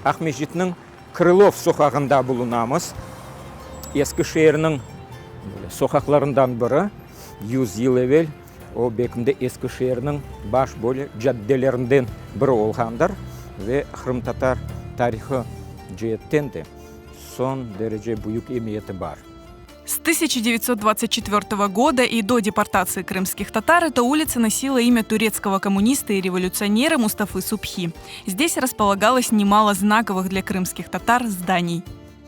Aqmescitniñ Krılov soqağında bulunamız. Eski şeerniñ soqaqlarından biri. 100 yıl evel o belki de eski şeerniñ baş böyle caddelerinden biri olğandır ve qırımtatar tarihı ceetten de soñ derece büyük emiyeti bar. С 1924 года и до депортации крымских татар эта улица носила имя турецкого коммуниста и революционера Мустафы Субхи. Здесь располагалось немало знаковых для крымских татар зданий.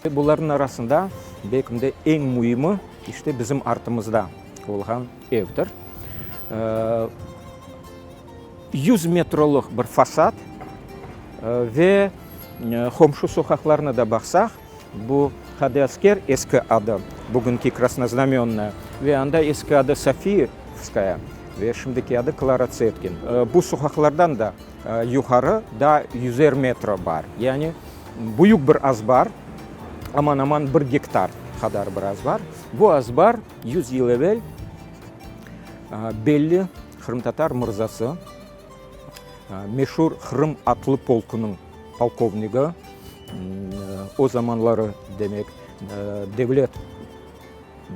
Bularnıñ arasında, belki de, eñ müimi, işte, bizim artımızda olğan evdir. 100 metrolıq bir fasad ve qomşu soqaqlarnı da baqsaq, Bu Qadıasker eski adı, bugünki Krasnoznamennaya, ve anda eski adı Sofiyevskaya ve şimdiki adı Klara Tsetkin. Bu soqaqlardan da yuqarı daa yüzer metro bar. Yani büyük bir azbar, aman-aman bir gektar qadar bir azbar. Bu azbar 100 yıl evel belli qırımtatar mırzası, Meşur Qırım atlı polkunıñ polkovnigi, o zamanları, demek, Devlet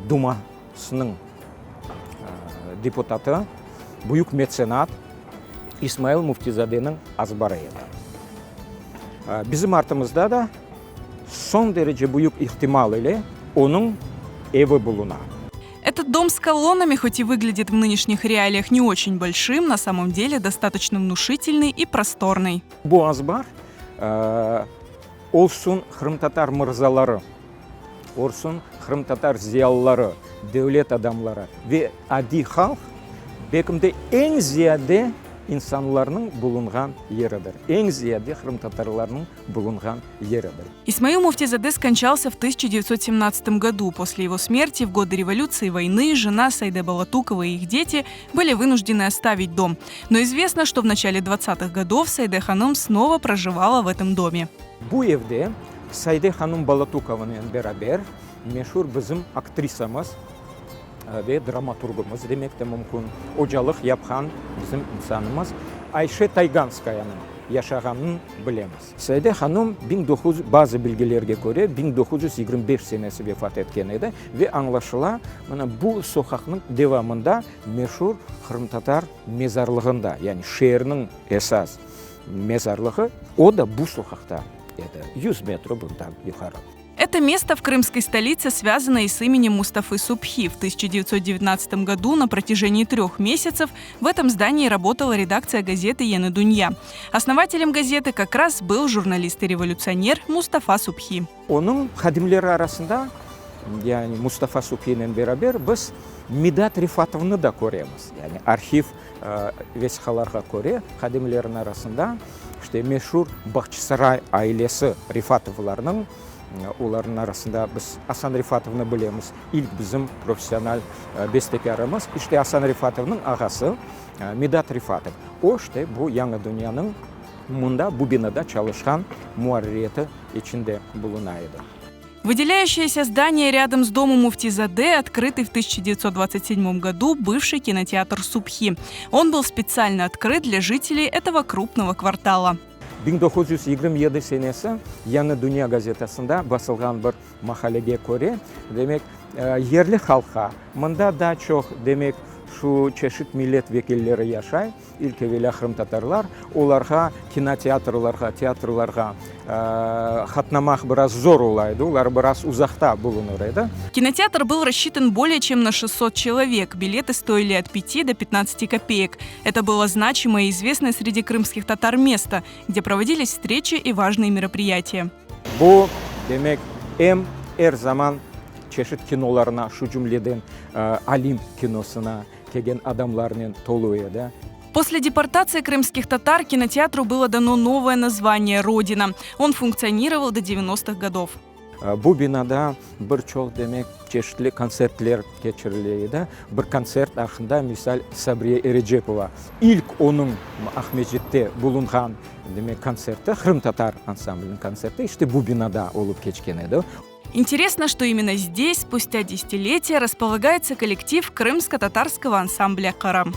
Dumasınıñ deputatı, büyük metsenat İsmail Müftizadeniñ azbarı edi. Bizim artımızda da soñ derece büyük ihtimal ile onıñ evi buluna. Этот дом с колоннами, хоть и выглядит в нынешних реалиях не очень большим, на самом деле достаточно внушительный и просторный. Bu azbar olsun qırımtatar mırzaları, olsun qırımtatar ziyalıları, devlet adamları ve adiy halq, belki de eñ ziyade insanlarnıñ bulunğan yeridir, eñ ziyade qırımtatarlarnıñ bulunğan yeridir. Исмаил Муфтизаде скончался в 1917 году. После его смерти в годы революции и войны жена Сайде Балатукова и их дети были вынуждены оставить дом. Но известно, что в начале 20-х годов Сайде Ханум снова проживала в этом доме. Bu evde Sayde hanum Balatukovanen beraber meşur bizim aktrisamız ve dramaturgımız demek de mümkün, ocalıq yapqan bizim insanımız Ayşe Tayganskayanıñ yaşağanın bilemiz. Saide hanum 1900, bazı bilgilerge köre, 1925 senesi vefat etken edi ve añlaşıla, mına bu soqaqnıñ devamında meşur qırımtatar mezarlığında, yani şeerniñ esas mezarlığı, o da bu soqaqta edi, 100 metro bundan yuqarı. Это место в крымской столице связано и с именем Мустафы Субхи. В 1919 году на протяжении трех месяцев в этом здании работала редакция газеты «Яны Дунья». Основателем газеты как раз был журналист и революционер Мустафа Субхи. Onıñ hadimleri arasında, yani Mustafa Subhinen beraber biz Midat Refatovnı da köremiz. Yani arhiv vesiqalarğa köre, hadimlerniñ arasında işte meşur Bağçasaray ailesi Refatovlarnıñ, olarnıñ arasında biz Asan Refatovnı bilemiz, ilk bizim professional bestekârımız, işte Asan Refatovnıñ ağası Midat Refatov, o işte bu Yañı dünyanıñ mında, bu binada çalışqan muarririyeti içinde buluna edi. Выделяющееся здание рядом с домом Муфтизаде, открытый в 1927 году бывший кинотеатр «Субхи». Он был специально открыт для жителей этого крупного квартала. 1927 senesi Yañı Dünya gazetasında basılğan bir maqalege köre, demek, yerli halqqa, mında daa çoq, demek, şu çeşit millet vekilleri yaşay, İlk evelâ qırımtatarlar, olarğa kinoteatrlarğa, teatrlarğa qatnamaq biraz zor ola edi, olar biraz uzaqta bulunır edi. Кинотеатр был рассчитан более чем на 600 человек. Билеты стоили от 5 до 15 копеек. Это было значимое и известное среди крымских татар место, где проводились встречи и важные мероприятия. Bu, demek, em er zaman çeşit kinolarına, şu cümleden Olimp kinosına kelgen adamlarnen tolu edi. После депортации крымских татар кинотеатру было дано новое название «Родина». Он функционировал до 90-х годов. Bu binada bir çoq, demek, çeşitli kontsertler keçirile edi. Bir kontsert aqqında, misal, Sabriye Erecepova, ilk onıñ Aqmescitte bulunğan, demek, kontserti, qırımtatar ansambliniñ kontserti, işte bu binada olıp keçken edi. Интересно, что именно здесь, спустя десятилетия, располагается коллектив крымско-татарского ансамбля «Кырым».